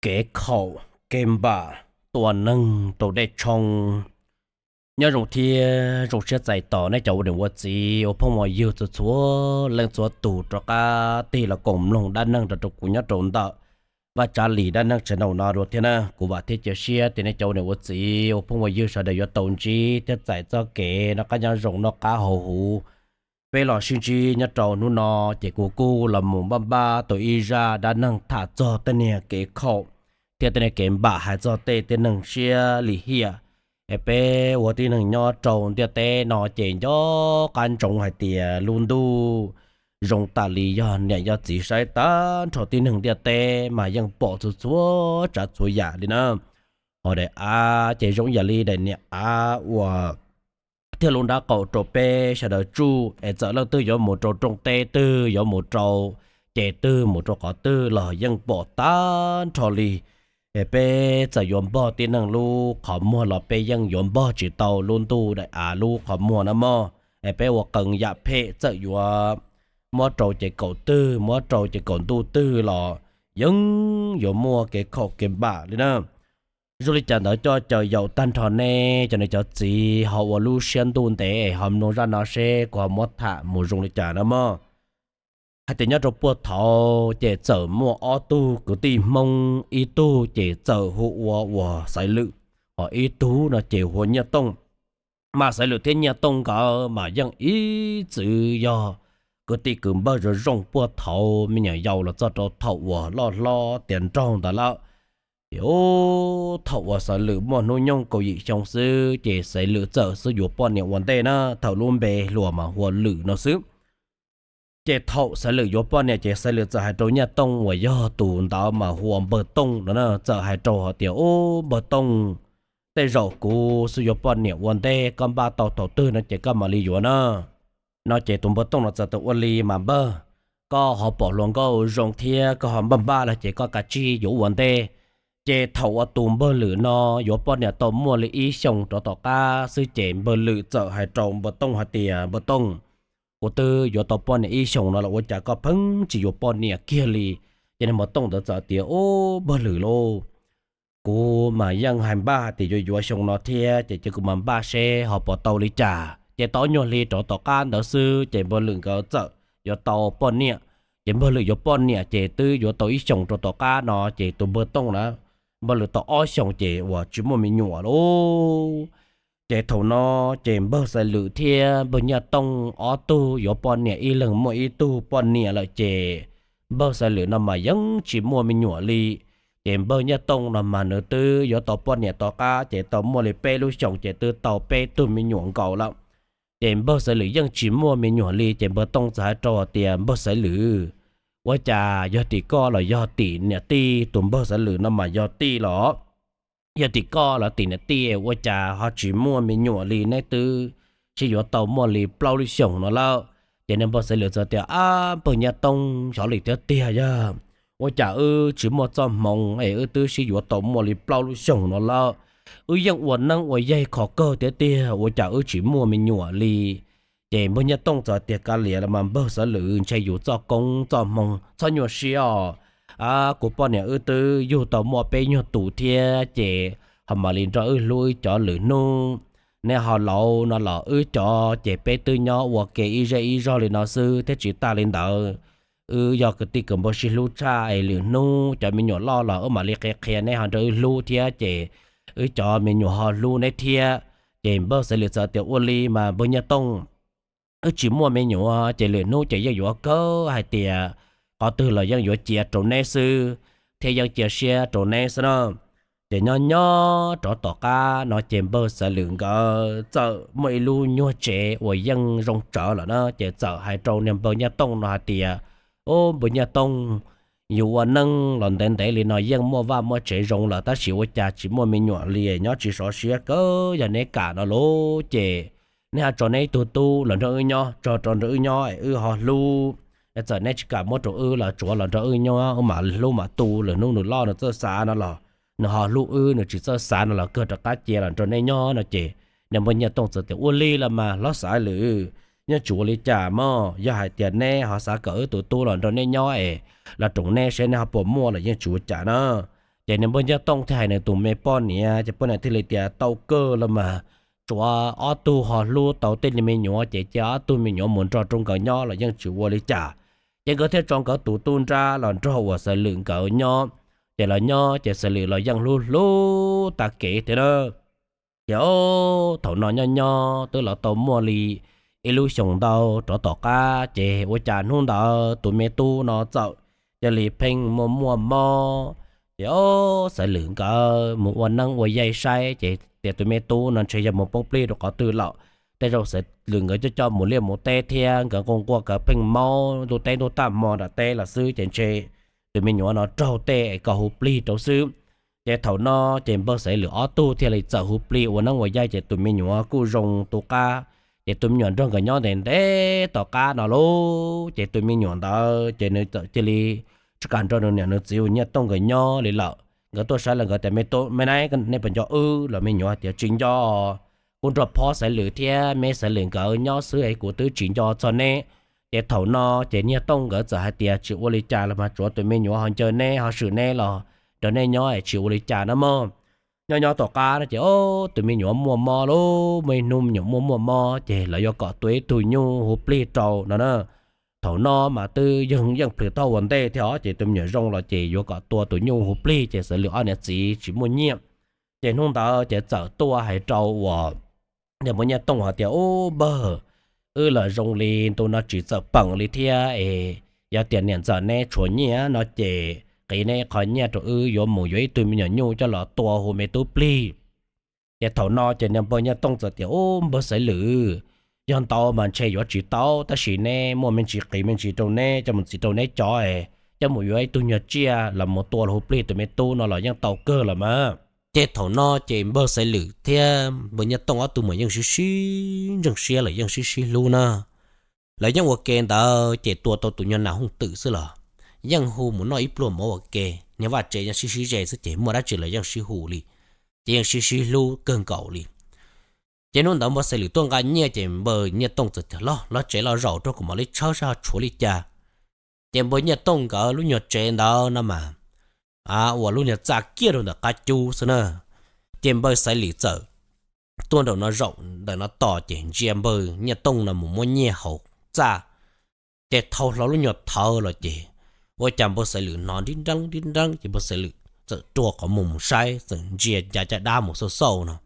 Kev khaum kev npam tua neeg rau dej tshoob. Nyob zoo thiab zoo siab txais tos nej cov ua niam ua txiv ua phooj ua ywg txhua txhua leej txhua tus rov qab tig los koom mloog dab neeg rau rau kuv nyob rau ntawm Vaj Tsav Lis dab neeg channel no dua thiab na. Kuv vam thiab cia siab tias nej cov ua niam ua txiv ua phooj ua ywg sawv daws yuav tau ntsib thiab txais txoj kev noj qab nyob zoo noj qab haus huv. Peb los sib ntsib nyob rau hnub no, ces kuv kuj los mus npaj npaj tau ib zaj dab neeg tham txog tej niag kev khaum thiab tej niag kev npam hais txog tej tib neeg siab lim hiam. Es peb ua tib neeg nyob rau ntiaj teb no ces nco qab ntsoov hais tias lub ntuj zoo tas li yog niam yog txiv saib tag nrho tib neeg ntiaj teb mas yeej pom txhua txhua tsav txhua yam li na. Ho daim av ces zoo yam li daim niam av uas thiaj lub nrab qaum rau peb sawv daws tsuj, es txawm leej twg yuav mus rau rooj teb twg yuav mus rau ces twg mus rau qhov twg los yeej pom tag nrho li. Es peb txawm yuav npog tib neeg lub qhov muag los peb yeej yuav npog tsis tau lub ntuj daim av lub qhov muag na mog. Es peb ua qee yam phem txawm yuav muab rau ces kaum twg muab rau ces kaum ntuj twg los yeej yuav muaj kev khaum kev npam li na. Zoo li cas ntawd coj caw yaum tag nrho nej cov niam cov txiv ho ua lub siab ntuj ntev es ho mloog zaj no seb kuv ho muab tham mus zoo li cas na mog. Hais tias nyob rau puag thaud ces txawm muaj ob tug kwv tij Hmoob, ib tug ces txawm hu ua uas Xaiv Lwm, ho ib tug no ces hu ua Nyiaj Tooj. Mas Xaiv Lwm thiab Nyiaj Tooj nkawd mas yeej ib txwm yog kwv tij kwv npawg zoo zoo puag thaud me nyuam yaus los txog rau thaum uas loj hlob tiav nraug ntawd lawm. Ces thaum uas Xaiv Lwm muaj hnub nyoog kaum yim xyoo xwb ces Xaiv Lwm txawm xub yuav poj niam ua ntej na, thaum lub npe hluas mas hu ua Lwm no xwb. Ces thaum Xaiv Lwm yuav poj niam ces Xaiv Lwm txawm hais rau Nyiaj Tooj uas yog tus ntawd mas hu ua Npawg Tooj no na, txawm hais rau hais tias, Ub, Npawg Tooj, tej zaum kuv xub yuav poj niam ua ntej, koj npaj tau thaum twg no ces koj mam li yuav na. No ces tus Npawg Tooj no txawm tias, Ua li mas npawg, koj ho pom hluas nkauj zoo thiab koj ho npaj npaj los ces koj kav tsij yuav ua ntej. Ces thaum uas tus Npawg Lwm no yuav poj niam tau muaj li ib xyoos rov tom qab xwb ces Npawg Lwm txawm hais rau Npawg Tooj hais tias, Npawg Tooj, kuv twb yuav tau poj niam ib xyoos no los ua cas koj pheej tsis yuav poj niam kiag li? Ces niag Npawg Tooj ntawd txawm tias, Ub, Npawg Lwm lauj, kuv mas yeej hais npaj hais tias yuav yuav xyoo no thiab ces cia kuv mam npaj seb ho puas tau li cas. Ces tau nyuag hli rov tom qab ntawd xwb ces Npawg Lwm nkawd txawm yuav tau poj niam. Ces Npawg Lwm yuav poj niam ces twb yuav tau ib xyoos rau tom qab no ces tus Npawg Tooj na, Npawg Lwm tau ob xyoos ces uas tsis muaj me nyuam lauj. Ces thaum no ces Npawg Xaiv Lwm thiab Npawg Nyiaj Tooj ob tug yuav poj niam ib leeg muaj ib tug poj niam lawm ces Npawg Xaiv Lwm no mas yeej tsis muaj me nyuam li. Ces Npawg Nyiaj Tooj no mas nws twb yuav tau poj niam tom qab ces tau muaj li peb lub xyoos ces twb tau peb tug me nyuam nkaus lawm. Ces Npawg Xaiv Lwm yeej tsis muaj me nyuam li ces Npawg Tooj txawm hais rau hais tias, Npawg Xaiv Lwm, ua cas yog tim koj los yog tim niam tij? Tus Npawg Xaiv Lwm no mas yog tij los, yog tim koj los tim niam tij, ua cas ho tsis muaj me nyuam li, neb twb sib yuav tau muaj li plaub lub xyoos no lawm? Ces niag Npawg Xaiv Lwm txawm tias, Ab, Npawg Nyiaj Tooj, xyov li thiab tiag yog, ua cas wb tsis muaj txoj hmoov es wb twb sib yuav tau muaj li plaub lub xyoos no lawm? Wb yeej ua neeb ua yaig khov kawg tiag tiag, ua cas wb tsis muaj me nyuam li? Ces Npawg Nyiaj Tooj txawm tias, Kav liam los mas Npawg Xaiv Lwm, ntshe yus txoj koob txoj hmoo, txhob nyuaj siab os. Kuv poj niam wb twb yug tau muaj peb nyuag tus thiab ces ho mam li nrog wb hlub wb cov lwm hnub. Neb ho laus no los wb cov ces peb twb nyob ua ke ib zej ib zog li no xwb thiab tsis tas li ntawd, wb yog kwv tij kwv npawg sib hlub tshaj es lwm hnub cov me nyuam loj los wb mam li qhia qhia neb ho nrog wb hlub thiab ces wb cov me nyuam ho hlub neb thiab. Ces Npawg Xaiv Lwm txawm tias, Ua li mas Npawg Nyiaj Tooj, wb tsis muaj me nyuam ces lwm hnub ces yeej yuav kawg hais tias qhov twg los yeej yuav cia rau neb xwb thiab yeej cia siab rau neb xwb na. Ces nyob nyob rov tom qab no ces Npawg Xaiv Lwm nkawd txawm muaj ib lub nyuag tsev uas yeej zoo tsawv lawm na, ces txawm hais rau niag Npawg Nyiaj Tooj no hais tias, Ub, Npawg Nyiaj Tooj, yus ua neej los ntev ntev li no yeej muaj vaj muaj tsev zoo lawm tab sis ua cas tsis muaj me nyuam li, nyob tsis sov siab kawg. Yog neb kam no lauj ces neb ho tso neb ib tug tub los nrog wb nyob, tso rau nrog wb nyob es wb ho hlub. Txawm neb tsis kam muab rau wb los tsuav los nrog wb nyob, wb mam hlub mam tu, lwm hnub nws loj nws txawj xav no los nws ho hlub wb, nws tsis txawj xav no los kawg rov qab cia los nrog neb nyob no ces niag Npawg Nyiaj Tooj txawm tias, Ua li los mas hlob Xaiv Lwm, yeej tsis ua li cas mog, yog hais tias neb ho xav kom wb tus tub los nrog neb nyob es los roos neb seb neb ho puas muaj los yeej tsis ua cas na. Ces niag npawg Nyiaj Tooj thiaj hais nws tus me poj niam, ces poj niam thiaj li tias, Tau kawg los mas, tsuav ob tug ho hlub tau tej me nyuam ces cia ob tug me nyuam mus nrog rau nkawd nyob los yeej tsis ua li cas. Ces nkawd thiaj tso nkawd tus tub nrab los nrog uas Xaiv Lwm nkawd nyob. Ces los nyob ces Xaiv Lwm los yeej hlub hlub tag kev thiab na. Ces thaum no nyob nyob twb los tau muaj li ib lub xyoos ntau rov tom qab, ces ua cas hnub ntawd tus me tub no txawm cia li pheej muaj muaj mob. Ces Xaiv Lwm nkawd mus ua neeb ua yaig saib ces tias tus me tub no ntshe yog mus poob plig rau qhov twg lawm. Tej zaum Xaiv Lwm nkawd coj coj mus liaj mus teb thiab nkawd nquag nquag nkawd pheej maub ntuj teb ntuj tag hmo nram teb los xwb ces ntshe tus me nyuam no raug tej es kom hu plig rau xwb. Ces thaum no ces npawg Xaiv Lwm ob tug thiaj li txawm hu plig ua neeb ua yaig ces tus me nyuam kuj zoo tu qab. Ces tus me nyuam nrog nkawd nyob ntev ntev tom qab no lauj, ces tus me nyuam ntawd ces nws txawm cia li tsis kam nrog nws niam nws txiv uas Nyiaj Tooj nkawd nyob li lawm. Nkawd tuaj saib los nkawd tias, Me tub me nab, nej puas nco wb? Los me nyuam tias, Tsis nco, kuv nrog phob Xaiv Lwm thiab me Xaiv Lwm nkawd nyob xwb es kuv twb tsis nco txog neb. Ces thaum no ces Nyiaj Tooj nkawd txawm hais tias, Tsis ua li cas los mas, tsuav tus me nyuam ho ncaw neb ho swm neb los nrog neb nyob es tsis ua li cas na mog. Nyob nyob tom qab no ces tus me nyuam muaj mob lauj, muaj ib hnub me nyuam muaj muaj mob ces lawv yuav kom tua ib tug nyuj hu plig rau no na. Thaum no mas twb yeej yeej plhws tau ua ntej thiab os, ces tus me nyuam zoo los ces yuav kom tua tus nyuj hu plig ces Xaiv Lwm ob niam txiv tsis muaj nyiaj. Ces hnub ntawd ces txawm tuaj hais rau uas niag npawg Nyiaj Tooj hais tias, Ub npawg, wb los zoo li ntu no tsis txawm peem li thiab es yog tias niam ntxawm neb tshuav nyiaj no ces qiv neb qho nyiaj rau wb yuav mus yuav ib tug me nyuam nyuj coj los tua hu me tub plig. Ces thaum no ces niag npawg Nyiaj Tooj txawm tias, Ub npawg Xaiv Lwm, yog ntau mas ntshe yuav tsis tau, tab sis neb muaj me ntsis qiv me ntsis rau neb coj mus txiv rau neb cov es coj mus yuav ib tug nyuag tsiaj los mus tua los hu plig tus me tub no los yeej tau kawg los mas. Ces thaum no ces npawg Xaiv Lwm thiab npawg Nyiaj Tooj ob tug mas yeej sib sib ntseeg siab lawm yeej sib sib hlub na. Lawv yeej ua ke ntawd ces tua tau tus nyuag nas hooj twm xwb los yeej hu mus noj ib pluag mov ua ke, niag vaj tsev yeej sib sib ze xwb ces muaj dab tsi los yeej sib hu li, ces yeej sib sib hlub kawg nkaus li. Ces hnub ntawd npawg Xaiv Lwm tuaj nqa nyiaj ces npawg Nyiaj Tooj txawm tias, Los los tsev los zaum rau kuv mam li tshawb saib ho tshuav li cas. Ces npawg Nyiaj Tooj nkawd lub nyuag tsev ntawd no mas ua lub nyuag txaj kiag rau ntawm qab cub xwb na. Ces npawg Xaiv Lwm txawm tuaj nraum no zaum ntawm no tos ces ntsia npawg Nyiaj Tooj no mus muab nyiaj haus txaj. Ces thau hlo lub nyuag thawv los ces ua cas npawg Xaiv Lwm hnov nrib nreeb nrib nreeb ces npawg Xaiv Lwm txawm rua qhov muag mus saib txawm ntsia ncav caj dab mus xauj xauj no.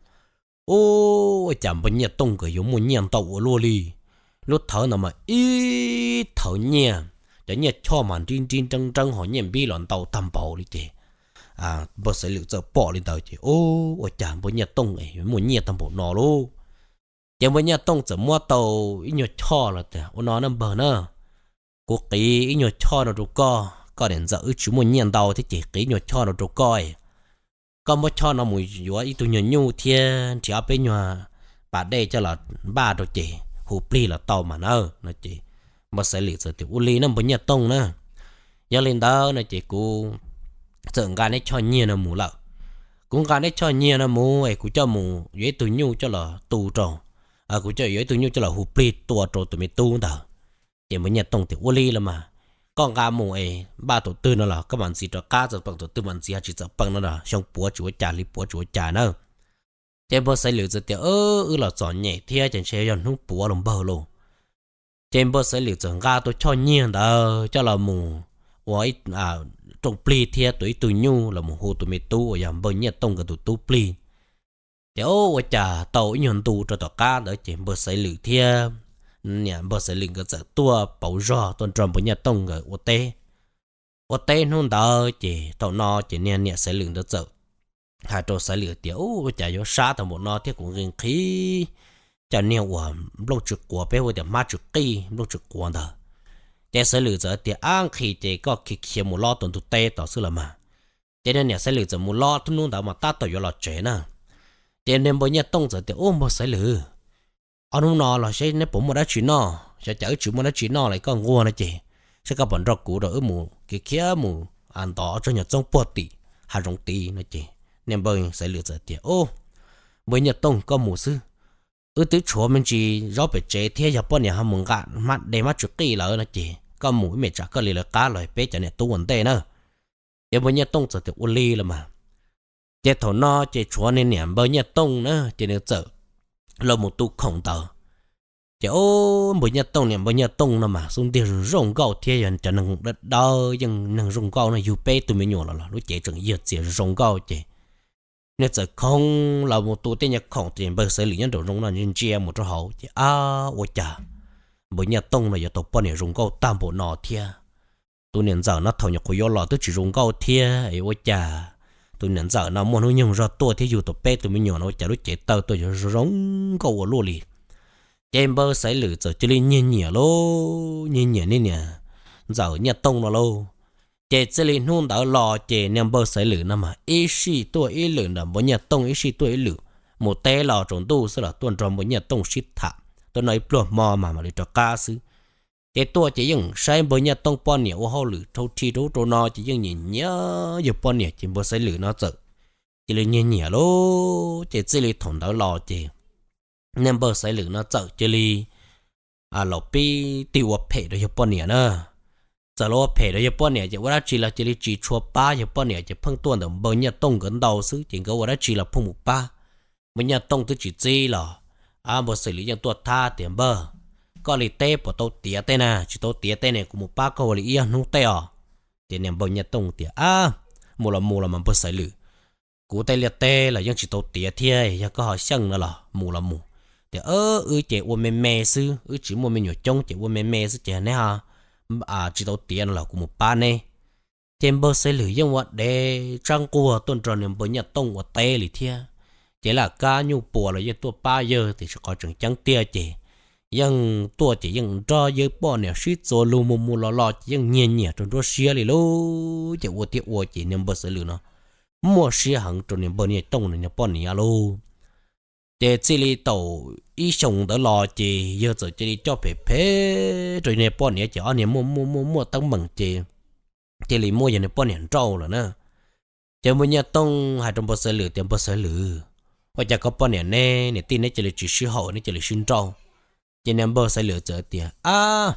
Ub, ua cas npawg Nyiaj Tooj nkawd yuav muaj nyiaj ntau ua luaj li. Lub thawv ntawd mas ib thawv nyiaj, cov nyiaj choj mas nrib nrib nreeb nreeb ho nyiaj npib los ntau tag npaum li ces npawg Xaiv Lwm txawm pom li ntawd ces, Ub, ua cas npawg Nyiaj Tooj es yuav muaj nyiaj tag npaum no lauj? Ces npawg Nyiaj Tooj txawm muab tau ib nyuag choj los tias, Ua no na npawg na, kuv qiv ib nyuag choj no rau koj, koj niam ntxawm wb tsis muaj nyiaj ntau thiab ces qiv ib nyuag choj no rau koj. Koj muab choj no mus yuav ib tug nyuag nyuj thiab nrhiav ob peb nyuag pas dej coj los npaj rau ces hu plig los tau mas na no ces npawg Xaiv Lwm txawm tias, Ua li na npawg Nyiaj Tooj na, yog li ntawd no ces kuv txawm nqa neb choj nyiaj no mus lawm. Kuv nqa neb choj nyiaj no mus es kuv coj mus yuav ib tug nyuj coj los tu rau, kuv coj yuav ib tug nyuj coj los hu plig tua rau tus me tub ntawd. Ces npawg Nyiaj Tooj tias, Ua li los mas, koj nqa mus es npaj tus twg no los koj mam ntxiv rov qab, txawm peem tus twg mam ntxiv, tsis txawm peem no los xyoo puav tsis ua cas, hli puav tsis ua cas na. Ces npawg Xaiv Lwm txawm tias, Wb los txom nyem thiab ces ntshe yog hnub puav los npawg lauj. Ces npawg Xaiv Lwm txawm nqa tus choj nyiaj ntawd coj los mus ua rooj plig thiab tua ib tug nyuj los mus hu tus me tub uas yog npawg Nyiaj Tooj nkawd tus tub plig. Ces ua cas tau ib nyuag ntu rau tom qab ntawd ces npawg Xaiv Lwm thiab niam npawg Xaiv Lwm nkawd txawm tuaj pauv zog tuaj nrog npawg Nyiaj Tooj nkawd ua teb. Ua teb hnub ntawd ces thaum no ces niag niam Xaiv Lwm ntawd txawm hais rau Xaiv Lwm tias, Ub, ua cas yuav sab tag npaum no thiab, kuv nqhis nqhis cov niag uas nplooj tsw quav, peb hu tias hmab tsw qij nplooj tsw quav ntawd. Ces Xaiv Lwm txawm tias, Ab, nqhis ces koj khiav khiav mus lob tom ntug teb tod xwb los mas. Ces niag niam Xaiv Lwm txawm mus lob, hnub ntawd mas tab tom yuav los tsev na. Ces niag npawg Nyiaj Tooj txawm tias, Ub, npawg Xaiv Lwm, ob hnub no los seb neb puas muaj dab tsi noj, xyov cas wb tsis muaj dab tsi noj los koj nquag no ces seb koj puas nrog kuv rau wb mus khiav khiav mus ntov ob tsob nyuag txoob puag tim hav zoov tid no ces niag npawg Xaiv Lwm txawm tias, Ub, npawg Nyiaj Tooj, koj mus xwb, wb twb tshuav me ntsis zaub pem tsev thiab yog poj niam ho mus nqa hmab de hmab tsw qij lawm no ces koj mus ib me tsam koj li lawv qab los peb cov niam tub ua ntej na. Ces npawg Nyiaj Tooj txawm tias, Ua li los mas. Ces thaum no ces tshuav niag niam npawg Nyiaj Tooj na ces nws txawm los mus tu khoom ntawd. Ces o, npawg Nyiaj Tooj, niam npawg Nyiaj Tooj no mas xub ntiag zoo nkauj thiab yog cov neeg dawb dawb yeej neeg zoo nkauj no, yug peb tug me nyuam los los lub cev tseem yog txias zoo nkauj ces nws txawm khoov los mus tu tej nyuag khoom ces npawg Xaiv Lwm nyob nraum zoov no ntsia ntsia mus rau hauv ces ab, ua cas npawg Nyiaj Tooj no yuav tau poj niam zoo nkauj tag npaum no thiab. Tus niam ntxawm no thaum nyuam qhuav yuav los twb tsis zoo nkauj thiab es ua cas tus niam ntxawm no muaj hnub nyoog zog tuaj thiab yug tau peb tug me nyuam no ua cas lub cev taw tuaj yuav zoo nkauj ua luaj li. Ces npawg Xaiv Lwm txawm cia li nyiag nyiam lauj, nyiag nyiam niag niam ntxawm Nyiaj Tooj no lauj. Ces txij li hnub ntawd los ces niag npawg Xaiv Lwm no mas ib sij tuaj ib lwm ntawm npawg Nyiaj Tooj, ib sij tuaj ib lwm, mus teb los tsaus ntuj xwb los tuaj nrog npawg Nyiaj Tooj sib tham, tuaj noj ib pluag hmo mas mam li rov qab xwb. Ces tuaj ces yeej saib npawg Nyiaj Tooj poj niam ua hauj lwm rau rhi rau ub rau no ces yeej nyiam nyiam yawg poj niam ces npawg Xaiv Lwm no txawm cia li nyiag nyiam lauj. Ces txij li thaum ntawd los ces niag npawg Xaiv Lwm no txawm cia li los pib tig ua phem rau yawg poj niam na. Txawm los ua phem rau yawg poj niam ces ua dab tsi los cia li tsis tshua pab yawg poj niam ces pheej tuaj ntawm npawg Nyiaj Tooj nkawd ntau xwb ces nkawd ua dab tsi los pheej mus pab. Npawg Nyiaj Tooj twb tsis txib los, a, npawg Xaiv Lwm yeej tuaj thab tias npawg, koj li teb puas tau tiav tej na, tsis tau tiav tej ne kuv mus pab koj ua li ib ob hnub tej os. Ces niag npawg Nyiaj Tooj tias a, mus los mus los mas npawg Xaiv Lwm, kuv tej liaj teb los yeej tsis tau tiav thiab yog koj ho xyeej no los mus los mus. Tias wb ces ua me me xwb, wb tsis muaj me nyuam coob ces ua me me xwb ces neb tsis tau tiav no los kuv mus pab neb. Ces npawg Xaiv Lwm yeej ua dev tsab nquag tuaj nrog niag npawg Nyiaj Tooj ua teb li thiab. Ces laj kab nyuj puas los yeej tuaj pab yawg tiam sis qhov tseem ceeb tiag ces yeej tuaj ces yeej nrog yawg poj niam sib txuas lus mus mus los los ces yeej nyiag nyiam rau nruab siab li lauj. Ces ua thiab ua ces niag npawg Xaiv Lwm no muaj siab heev rau niag npawg Nyiaj Tooj niag poj niam lauj. Ces txij li tau ib xyoos ntawd los ces yawg txawm cia li coj phem phem rau niag poj niam ces ob niag muaj muaj muaj muaj teeb meem ces cia li muab yawg niag poj niam nrauj lawm na. Ces npawg Nyiaj Tooj hais rau npawg Xaiv Lwm tias npawg Xaiv Lwm, ua cas koj poj niam neb niam tij neb cia li tsis sib haum neb cia li sib nrauj? Ces niag npawg Xaiv Lwm txawm tias ab,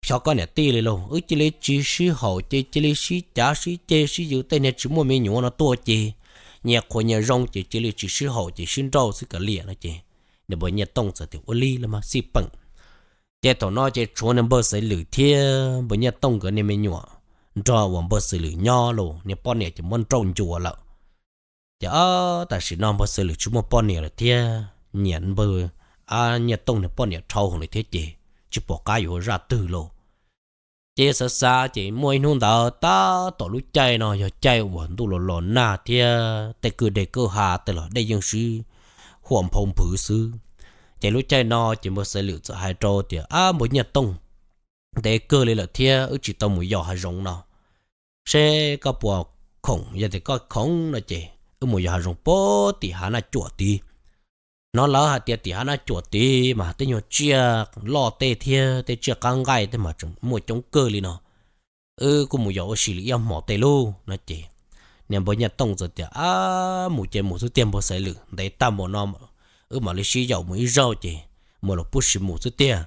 xyov koj niam tij li lauj, wb cia li tsis sib haum ces cia li sib cav sib ceg sib yws tej niag tsis muaj me nyuam no tuaj ces nyias qhuas nyias zoo ces cia li tsis sib haum ces sib nrauj xwb kav liam no ces niag npawg Nyiaj Tooj txawm tias ua li los mas xij peem. Ces thaum no ces tshuav niag npawg Xaiv Lwm thiab npawg Nyiaj Tooj nkawd niag me nyuam nrog uas npawg Xaiv Lwm nyob los niag poj niam ces muab nrauj ncua lawm. Ces ob tam sim no npawg Xaiv Lwm tsis muaj poj niam lawm thiab nyiam npawg Nyiaj Tooj niag poj niam dhau heev li thiab ces tsis pom qab yuav ua zaj twg lauj. Ces xav xav ces muaj ib hnub ntawd tab tom lub caij no yog caij uas ntuj los los nag thiab tej kwj deg kwj ha tej los dej yeej sib huam nphau nphwv xwb. Ces lub caij no ces npawg Xaiv Lwm txawm hais rau tias ab npawg Nyiaj Tooj, ntev kawg li lawm thiab wb tsis tau mus yos hav zoov no, seb koj puas khoom, yog tias koj khoom no ces wb mus yos hav zoov puag tim Hav Naj Cuam tid. Hnov lawv hais tias tim Hav Naj Cuam tid mas tej nyuag tsiaj loj tej thiab tej tsiaj qab nqaij tej mas tseem muaj coob kawg li no, wb kuj mus yos ua si li ib hmos tej lauj no ces niag npawg Nyiaj Tooj txawm tias ab mus ces mus xwb tiag npawg Xaiv Lwm, ntev tag npaum no wb mam li sib yaum mus ib zaug ces mus los pub sis mus xwb tiag.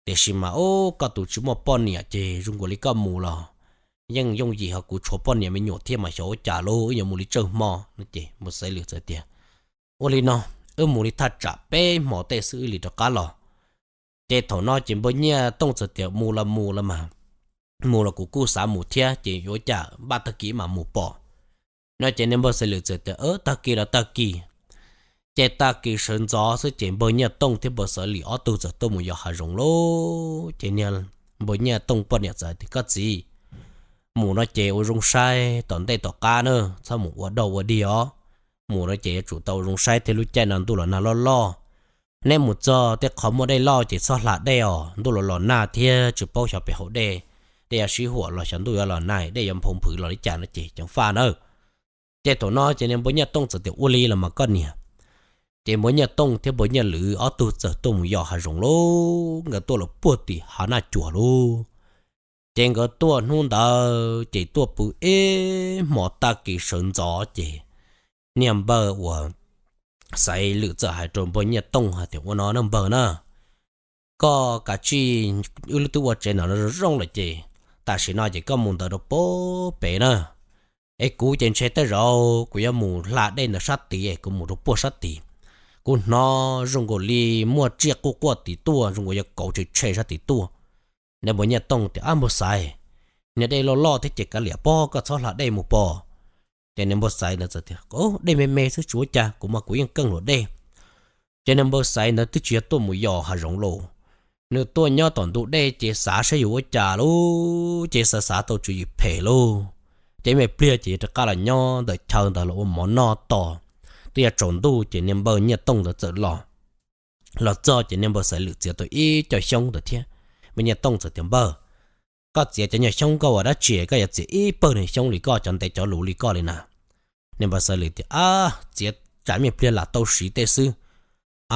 Tiam sis mas ub koj tus tsis muaj poj niam ces zoo nkaus li koj mus los yeej yooj yim, ho kuv tshuav poj niam me nyuam thiab mas xyov ua cas lauj, wb yuav mus li tsawg hmo no ces npawg Xaiv Lwm txawm tias ua li no, wb mus li thaj tsam peb hmo tej xwb wb li rov qab los. Ces thaum no ces npawg Nyiaj Tooj txawm tias mus los mus los mas, mus los kuv kuj xav mus thiab ces yuav cas npaj tag kis mam mus pom no ces niag npawg Xaiv Lwm txawm tias tag kis los tag kis. Ces tag kis sawv ntxov xwb ces npawg Nyiaj Tooj thiab npawg Xaiv Lwm ob tug txawm tuaj mus yos hav zoov lauj. Ces niag npawg Nyiaj Tooj poj niam txawm tias koj txiv, mus no ces ua zoo saib tom ntej tom qab na, txhob mus ua dog ua dig os. Mus no ces yuav tsum tau ua zoo saib thiab, lub caij no ntuj los nag loj loj. Neb mus txog tej qhov muaj dej loj ces txhob hla dej os, ntuj los los nag thiab tsis paub xyov pem hauv dej, dej yuav sib huam los xyov ntuj yuav los nag dej yuav nphau nphwv los li cas no ces ceev faj nawb. Ces thaum no ces niag npawg Nyiaj Tooj txawm tias ua li los mas koj niam. Ces npawg Nyiaj Tooj thiab npawg Nyiaj Lwm ob tug txawm tuaj mus yos hav zoov lauj, nkawd tuaj los puag tim Hav Naj Cuam lauj. Ces nkawd tuaj hnub ntawd ces tuaj pw ib hmo tag kis sawv ntxov ces niag npawg uas Xaiv Lwm txawm hais rau npawg Nyiaj Tooj hais tias ua no na npawg na, koj kav tsij, wb lub twb ua tsev ntawm no zoo zoo lawm ces tam sim no ces koj mus ntawd rau puag pem na, Es kuv ces ntshe tej zaum kuv yuav mus hla dej ntawm sab tid es kuv mus rau puag sab tid. Kuv hnov zoo nkaus li muaj tsiaj quaj quaj tim tuaj, zoo nkaus yuav kauv tshe tshe sab tid tuaj. Niag npawg Nyiaj Tooj tias, Ab npawg Xaiv, niag dej loj loj thiab ces kav liam pob, koj txhob hla dej mus pob. Ces niag npawg Xaiv ntawd txawm tias, Dej me me xwb tsis ua cas, kuv mas kuv yeej keej luam dej. Ces niag npawg Xaiv ntawd twb tsis yog tuaj mus yos hav zoov lauj, nws tuaj nyob tom ntug dej ces xav saib yuav ua cas lauj, ces xav xav tau tswv yim phem lauj. Ces me pliag ces rov qab los nyob ntawm chaw ntawd los ua mov noj tos. Twb yuav tsaus ntuj ces niag npawg Nyiaj Tooj ntawd txawm los. Los txog ces niag npawg Xaiv Lwm txiav tau ib co xyoob ntawd thiab. Npawg Nyiaj Tooj txawm tias, Npawg, koj txiav cov nyuag xyoob koj ua dab tsi koj yuav txiav ib pawg niag xyoob li koj, cov ntev cov luv li koj li na? Niag npawg Xaiv Lwm tias, Ab, txiav tsam me pliag lam tau siv tej xwb.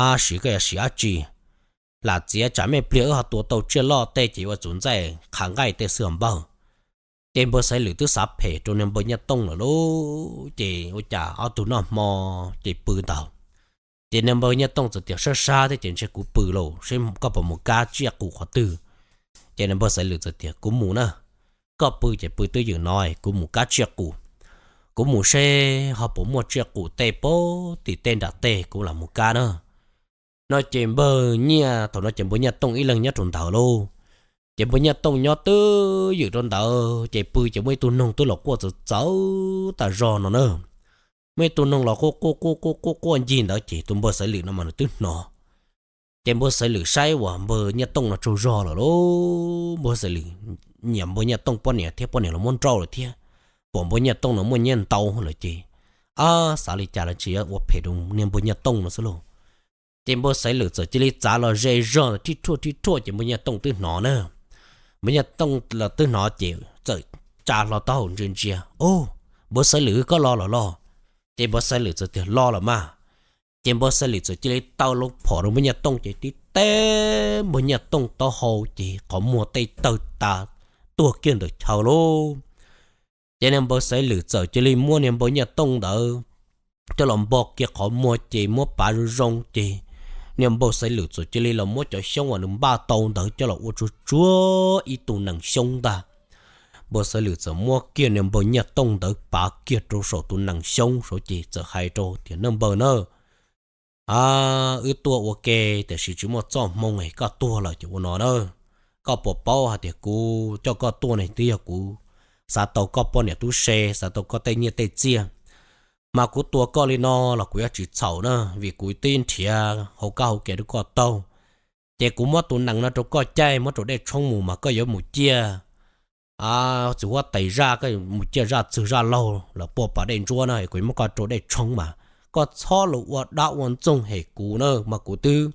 Ab, siv koj yuav siv dab tsi? Lam txiav tsam me pliag wb ho tua tau tsiaj loj tej ces yuav ua txuv ntxaij qhav nqaij tej xwb os npawg. Ces npawg Xaiv Lwm twb xav phem rau niag npawg Nyiaj Tooj lawm lauj, ces ua cas ob tug noj hmo ces pw ntawd. Ces niag npawg Nyiaj Tooj txawm tias, Sab sab thiab ces ntshe kuv pw lauj, seb koj puas mus kab tsiaj qus qhov twg. Ces niag npawg Xaiv Lwm txawm tias, Kuv mus na, koj pw ces pw twj ywm no, kuv mus kab tsiaj qus. Kuv mus seb ho puas muaj tsiaj qus tej pob tim tej nram tej kuv lam mus kab na. No ces npawg Nyiaj, thaum no ces npawg Nyiaj Tooj ib leeg nyob rau ntawd lauj. Ces npawg Nyiaj Tooj nyob twj ywm rau ntawd ces pw ces muaj ib tug noog twb los quaj txawv txawv tas zog no na. Muaj ib tug noog los quaj quaj quaj quaj quaj quaj ncig ntawd ces tus npawg Xaiv Lwm no mas nws twb hnov. Ces npawg Xaiv Lwm saib uas npawg Nyiaj Tooj no tsaug zog lawm lauj, npawg Xaiv Lwm nyiam npawg Nyiaj Tooj poj niam thiab poj niam los muab nrauj lawm thiab, pom npawg Nyiaj Tooj no muaj nyiaj ntau lawm ces, ab, xav li cas los tsis yuav ua phem rau niag npawg Nyiaj Tooj no xwb lauj. Ces npawg Xaiv Lwm txawm cia li txav los ze zog rhij rhuaj rhij rhuaj ces npawg Nyiaj Tooj twb hnov na. Npawg Nyiaj Tooj los twb hnov ces txawm tsa hlo taub hau ntsia ntsia, Ub, npawg Xaiv Lwm koj los los los? Ces npawg Xaiv Lwm txawm tias, Los lawm mas. Ces npawg Xaiv Lwm txawm cia li taw loo phom rau npawg Nyiaj Tooj ces tib teb npawg Nyiaj Tooj taub hau ces qhov muag tej tawg tas tuag kiag ntawm chaw lauj. Ces niag npawg Xaiv Lwm txawm cia li muab niag npawg Nyiaj Tooj ntawd coj los npog kiag qhov muag ces muab pav zoo zoo ces niag npawg Xaiv Lwm txawm cia li los muab cov xyoob uas nws npaj tau ntawd coj los ua tsuag tsuag ib tug nees xyoob ntag. Npawg Xaiv Lwm txawm muab kiag niag npawg Nyiaj Tooj ntawd pav kiag rau saum tus nees xyoob saud ces txawm hais rau tias, Npawg na, wb tuaj ua ke tiam sis tsis muaj txoj hmoo es koj tuag lawm ces ua no na, koj puas paub hais tias kuv coj koj tuaj ne twb yog kuv xav tau koj poj niam tub se, xav tau koj tej nyiaj tej txiaj. Mas kuv tua koj li no los kuv yuav tsis txhaum na, vim kuv twb nrhiav hauv kab hauv kev rau koj taug. Ces kuv muab tus nees no rau koj caij muab rau dej tshoob mus mas koj yuav mus ciaj txiv huab tais zaj, koj mus ciaj zaj txwg zaj laug los puag pas dej ntsuab na, kuv yuav muab koj rau dej tshoob mas koj txhob los ua dab ua ntxoog hem kuv na, mas kuv twb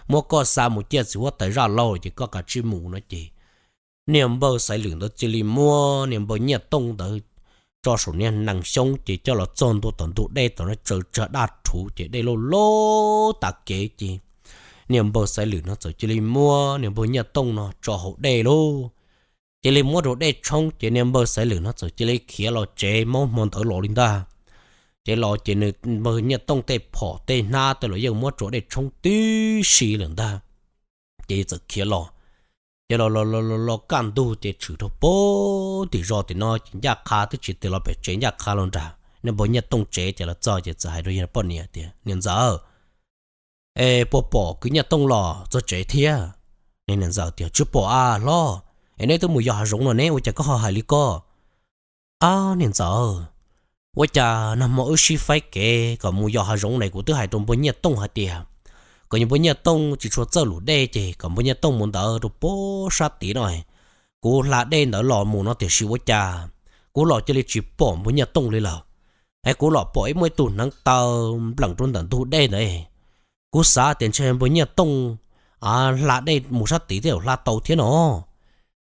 muab koj xa mus ciaj txiv huab tais zaj laug ces koj kav tsij mus no ces niag npawg Xaiv Lwm ntawd cia li muab niag npawg Nyiaj Tooj ntawd tso saum niag nees xyoob ces coj los txog ntua tom ntug dej tom no tsaws tsag daj rhuv ces dej loj loj tas kev ces niag npawg Xaiv Lwm no txawm cia li muab niag npawg Nyiaj Tooj no tso hauv dej lauj. Cia li muab rau dej tshoob ces niag npawg Xaiv Lwm no txawm cia li khiav los tsev maub hmo ntawd los li ntag. Ces los ces nws npawg Nyiaj Tooj tej phom tej hnab tej los yeej muab rau dej tshoob tib si lawm ntag. Ces txawm khiav los, ces los los los kaj ntug ces tshwm rau pem tim zos tim no ces ncaj qha twb tsis tig los pem tsev ncaj qha los nram niag npawg Nyiaj Tooj tsev ces los txog ces txawm hais rau yawg poj niam tias, Niam ntxawm, es puas pom kwv Nyiaj Tooj los txog tsev thiab? Niag niam ntxawm tias, Tsis pom a hlob, es neb twb mus yos hav zoov no ne ua cas koj ho hais li ko? Ab niam ntxawm, ua cas nag hmo wb sib faib kev kom mus yos hav zoov ne kuv twb hais rau npawg Nyiaj Tooj hais tias kom npawg Nyiaj Tooj tsis tshua txawj lus dej ces kom npawg Nyiaj Tooj mus ntawd rau pem sab tid no, kuv hla dej ntawd los mus no tiam sis ua cas kuv los cia li tsis pom npawg Nyiaj Tooj li lawm. Es kuv los pom ib muaj ib tug hneev taw npleem rau ntawm ntug dej ntawd. Kuv xav tias ntshe npawg Nyiaj Tooj hla dej mus sab tid thiaj hla tau thiab no.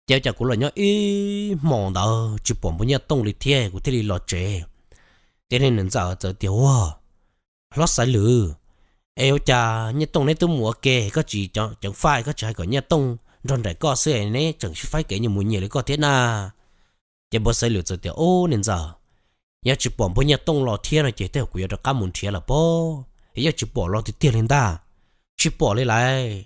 Ces ua cas kuv los nyob ib hmos ntawd tsis pom npawg Nyiaj Tooj li thiab kuv thiaj li los tsev. Ces niag niam ntxawm txawm tias, Ua, hlob Xaiv Lwm, es ua cas Nyiaj Tooj neb twb mus ua ke koj tsis ceev faj, koj tsis hais kom Nyiaj Tooj nrog nraim koj xwb neb tseem sib faib kev nyias mus nyias li koj thiab na? Ces npawg Xaiv Lwm txawm tias, Ub niam ntxawm, yog tsis pom npawg Nyiaj Tooj los thiab no ces tej zaum kuv yuav rov qab mus nrhiav lawm pob, es yeej tsis pom los tiag tiag li ntag. Tsis pom li lawm.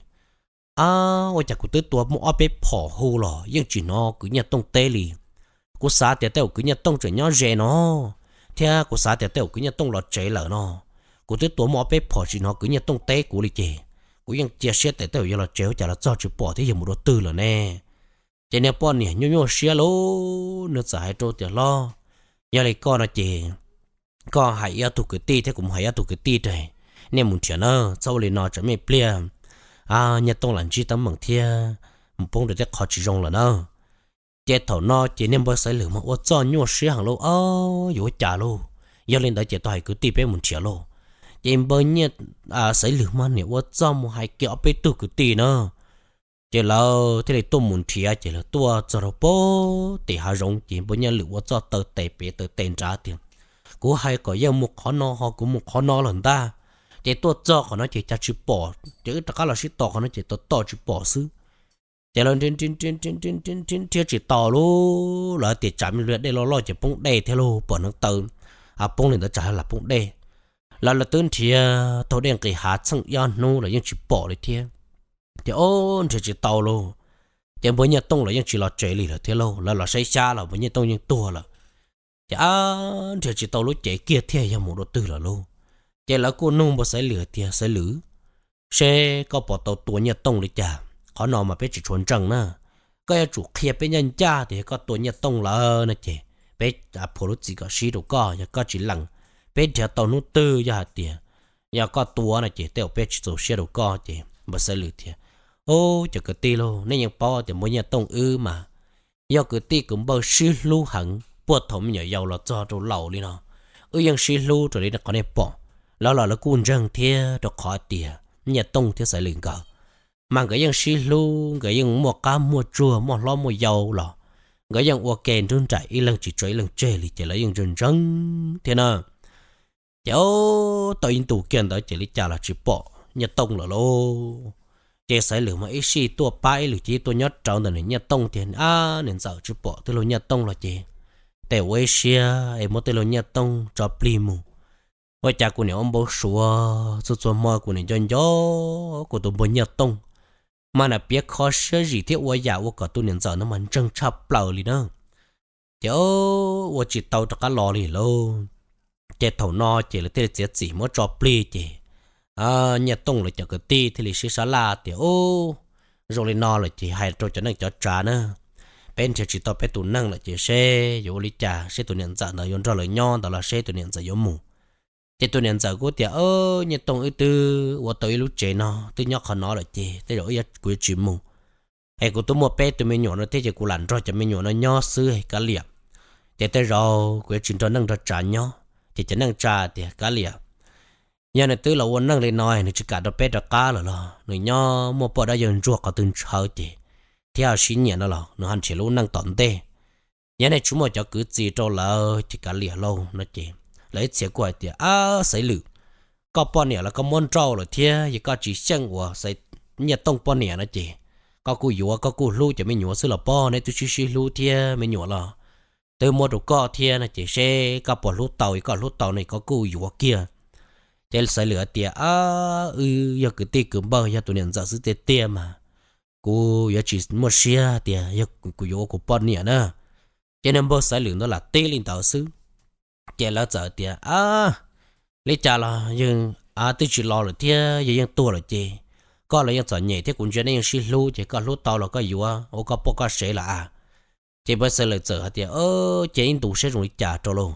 Ab, ua cas kuv twb tua muaj ob peb phom hu los yeej tsis hnov kwv Nyiaj Tooj teb li. Kuv xav tias tej zaum kwv Nyiaj Tooj tseem nyob ze no, thiab kuv xav tias tej zaum kwv Nyiaj Tooj los tsev lawm no. Kuv twb tua muaj ob peb phom tsis hnov kwv Nyiaj Tooj teb kuv li ces kuv yeej cia siab tias tej zaum yog los tsev ua cas los txog tsis pom thiab yog mus dua twg lawm ne. Ces niag poj niam nyuaj nyuaj siab lauj, nws txawm hais rau tias, Hlob, yog li koj no ces koj hais ib ob tug kwv tij thiab kuv mus hais ib ob tug kwv tij rau, nej mus nrhiav na, txhob ua li no tsam ib pliag Nyiaj Tooj lam ntsib teeb meem thiab mus poob rau tej qhov tsis zoo lawm na. Ces thaum no ces niag npawg Xaiv Lwm mas ua txuj nyuaj siab heev lauj, Ob, yuav ua cas lauj? Yog li ntawd ces tau hais kwv tij peb mus nrhiav lauj. Ces npawg Nyiaj, Xaiv Lwm mas niam ua txuj mus hais kiag ob peb tug kwv tij na, ces lawv thiaj li tuaj mus nrhiav. Ces lawv tuaj txog rau pem tim hav zoov ces npawg Nyiaj Lwm ua txuj taw tes pem taw tes nrad tias, Kuv hais kom yeej mus qhov no ho kuv mus qhov no lawm ntag. Ces tuaj txog qhov no ces cas tsis pom, ces wb rov qab los sib tos qhov no ces tos tos tsis pom xwb. Ces lawv nrhiav tsis tau lauj, lawv tias tsam me li dej loj loj ces poob dej thiab lauj, pom hneev taw poob li ntawd tsam lam poob dej. Lawv, lawv twb nrhiav taug dej nqis hav txheej ib ob hnub los yeej tsis pom li thiab. Ces ob, nrhiav tsis tau lauj, ces npawg Nyiaj Tooj los yeej tsis los tsev li lawm thiab lauj, lawv los saib xyab los npawg Nyiaj Tooj yeej tuag lawm. Ces ab, nrhiav tsis tau lub cev kiag thiab yog mus dua twg lawm lauj. Ces lawv kuj nug npawg Xaiv Lwm tias, Xaiv Lwm, seb koj puas tau tua Nyiaj Tooj li cas? Qhov no mas peb tsis tshua ntseeg na. Koj yuav tsum qhia peb ncaj ncaj tias yog koj tua Nyiaj Tooj lawm no ces peb phua lub txim kom sib rau koj, yog koj tsis lees, peb nrhiav tau hnub twg yog hais tias yog koj tua no ces tej zaum peb tsis txaus siab rau koj. Ces npawg Xaiv Lwm tias, Ob, cov kwv tij lauj, nej yeej paub tias npawg Nyiaj Tooj wb mas yog kwv tij kwv npawg sib hlub heev puag thaum me nyuam yaus los txog rau laus li no. Wb yeej sib hlub raws li qhov nej pom. Lawv los lawv kuj ntseeg thiab, rau qhov tias Nyiaj Tooj thiab Xaiv Lwm nkawd mas nkawd yeej sib hlub, nkawd yeej muaj qab muaj tsuag, muaj hlob muaj yau los nkawd yeej ua ke nrub nraim, ib leeg tsis tso ib leeg tseg li, ces lawv yeej ntseeg ntseeg thiab na. Ces ob, tau ib ntus kiag ntawd ces li cas los tsis pom Nyiaj Tooj lawm lauj. Ces Xaiv Lwm mas ib sij tuaj pab ib lwm ces tuaj nyob rawv ntawm niam Nyiaj Tooj tias, Ab, niam ntxawm, tsis pom tij laug Nyiaj Tooj los ces tej ua ib siab es muab tij laug Nyiaj Tooj tso plig mus. Ua cas kuv niam ua npau suav txhua txhua hmo kuv niam nco nco kuv tus npawg Nyiaj Tooj, mas niam piav kho siab zim thiab ua yam ua kom tus niam ntxawm no mas ntseeg tshaj plaws li na. Ces ob, ua tsis tau rov qab los li lauj. Ces thaum no ces lawv thiaj li txiav txim muab tso plig ces Nyiaj Tooj lawv cov kwv tij thiaj li sib sab laj tias, Ob, zoo li no lawm ces hais rau cov neej cov tsav na, peb nrhiav tsis tau peb tus neeg lawm ces seb yuav ua li cas, seb tus niam ntxawm ntawd yuav nrog lawv nyob ntawd los seb tus niam ntxawm yuav mus. Ces tus niam ntxawm kuj tias, Nyiaj Tooj, wb twb ua tau ib lub tsev no twb nyob qhov no lawm ces tej zaum kuv yuav tsis mus. Es kuv twb muaj peb tus me nyuam no thiab ces kuv lam nrog cov me nyuam no nyob xwb, kav liam. Ces tej zaum kuv yuav tsis nrog neej nrog tsav nyob. Ces cov neej tsa tias, Kav liam, yog nws twb los ua neej li no nws tsis kam rau peb rov qab lawm los nws nyob muaj poj dab yawg ntsuag qhov twg ntshaw ces thiab ho sib nyiam no los nws ho nrhiav lub neej tom ntej. Yog nej tsis muaj cov kwv tij rau lawv ces kav liam lauj no ces lawv ib txhia kuj hais tias, Ab, Xaiv Lwm, koj poj niam los koj muab nrauj lawm thiab yog koj tsis xyeej uas Nyiaj Tooj poj niam no ces koj kuj yuav, koj kuj hlub cov me nyuam xwb los pob, neb twb sib sib hlub thiab me nyuam los twb muab rau koj thiab no ces seb koj puas hlub tau, yog koj hlub tau no koj kuj yuav kiag. Ces Xaiv Lwm hais tias, Ab, wb yog kwv tij kwv npawg, yog tus niam ntxawm xwb tiag tiag mas kuv yuav tsis muaj siab tias yog kuv yuav ua kuv poj niam na. Ces niag npawg Xaiv Lwm ntawd lam teb li ntawd xwb. Ces lawv txawm tias, Ab, li cas los yawg twb tsis los lawm thiab yawg yeej tuag lawm ces koj los yeej txom nyem thiab kuv ntsia nej yeej sib hlub ces koj hlub tau los koj yuav ua koj poj koj sev los a. Ces npawg Xaiv Lwm txawm hais tias, Cia ib ntus seb zoo li cas rau lauj.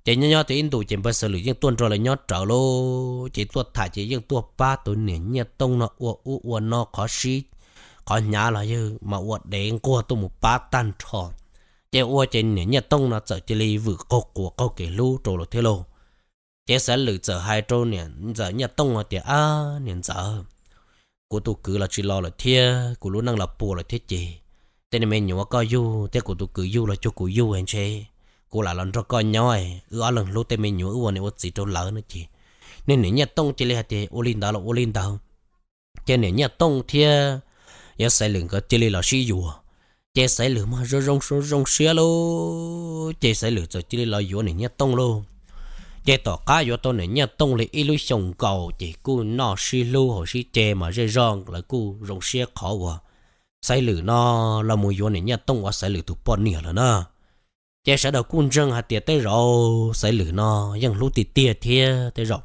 Ces nyob nyob tau ib ntus ces npawg Xaiv Lwm yeej tuaj nrog lawv nyob rawv lauj, ces tuaj tham ces yeej tuaj pab tus niam Nyiaj Tooj no ua ub ua no qhov sib qhov hnyav los yawg mas ua dev nquag tuaj mus pab tag nrho. Ces ua ces niam Nyiaj Tooj no txawm cia li vwm qaug quas qaug kev hlub rau lawm thiab lauj. Ces Xaiv Lwm txawm hais rau niam ntxawm Nyiaj Tooj no tias, Ab, niam ntxawm, kuv tus kwv los tsis los lawm thiab kuv lub neej los puas lawm thiab ces tej niag me nyuam koj yug thiab kuv tus kwv yug los cuag kuv yug ntshe kuv lam los nrog koj nyob, wb ob leeg hlub tej me nyuam wb ua niam ua txiv rau lawv no ces niag niam Nyiaj Tooj cia li hais tias, Ua li ntawd los ua li ntawd. Ces niam Nyiaj Tooj thiab yawg Xaiv Lwm nkawd cia li los sib yuav. Ces Xaiv Lwm mas zoo zoo zoo siab lauj, ces Xaiv Lwm txawm cia li los yuav niam Nyiaj Tooj lauj. Ces tom qab yuav tau niam Nyiaj Tooj li ib lub xyoos nkaus ces kuj noj sib hlub haus sib ce mas zej zog lawv kuj zoo siab qhov uas Xaiv Lwm no los mus yuav niam Nyiaj Tooj ua Xaiv Lwm tus poj niam lawm na. Ces sawv daws kuj ntseeg hais tias tej zaum Xaiv Lwm no yeej hlub tiag tiag thiab tej zaum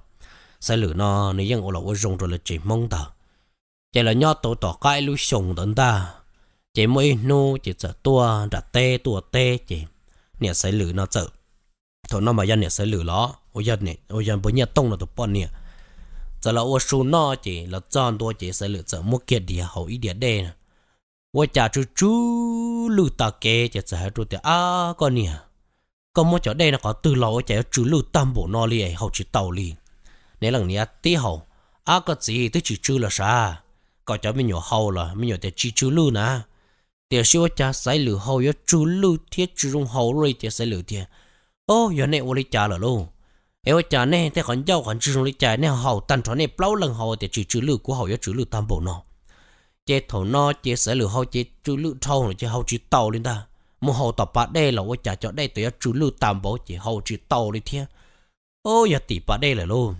Xaiv Lwm no nws yeej ua los ua zoo rau lawv tsev Hmoob ntawd. Ces lawv nyob tau tom qab ib lub xyoos ntawd ntag, ces muaj ib hnub ces txawm tuaj nram teb tuaj ua teb ces niam Xaiv Lwm no txawm, thaum no mas yog niam Xaiv Lwm los uas yog npawg Nyiaj Tooj no tus poj niam, txawm los ua su noj ces los txog ntua ces Xaiv Lwm txawm muab kiag diav haus ib diav dej. Ua cas tsw tsw lwj tag kev ces txawm hais rau tias, Ab koj niam, koj muab cov dej no qhov twg los ua cas yuav tsw lwj tag npaum no li es haus tsis taus li? Niam leej niam tib haus, Ab koj txiv, twb tsis tsw los sav, kom cov me nyuam haus los me nyuam tias tsis tsw lwj na. Tiam sis ua cas Xaiv Lwm haus yuav tsw lwj thiab tsis zoo haus li ces Xaiv Lwm tias, Ob, yog nej ua li cas lawm lauj? Es ua cas nej tej qhov ncauj qhov ntswg zoo li cas nej haus tag nrho nej plaub leeg haus tias tsis tsw lwj, kuv haus yuav tsw lwj tag npaum no? Ces thaum no ces Xaiv Lwm haus ces tsw lwj dhau lawm ces haus tsis taus li ntag. Mus haus tom pas dej los ua cas cov dej tod yuav tsw lwj tag npaum ces haus tsis taus li thiab. Ob, yog tim pas dej lawm lauj.